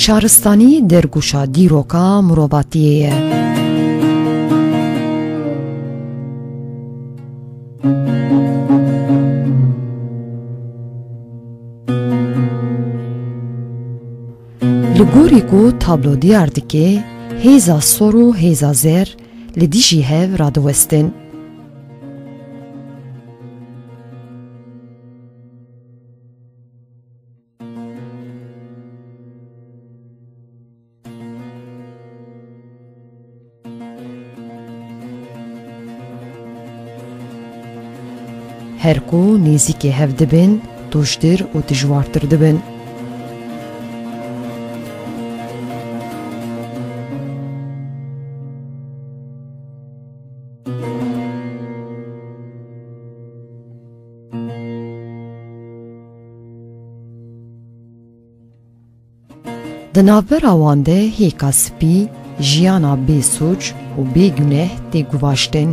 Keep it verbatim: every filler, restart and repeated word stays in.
Şaristanî dergûşa dîroka mirovatiyê ye. Li gorî ku tablo diyar dike, hêza sor û hêza zer li dijî hev radiwestin. Her ku nêzîkê hev dibin, tûjtir û dijwartir dibin. Di navbera wan de hêka spî, jiyana bê sûc û bê guneh tê guvaştin.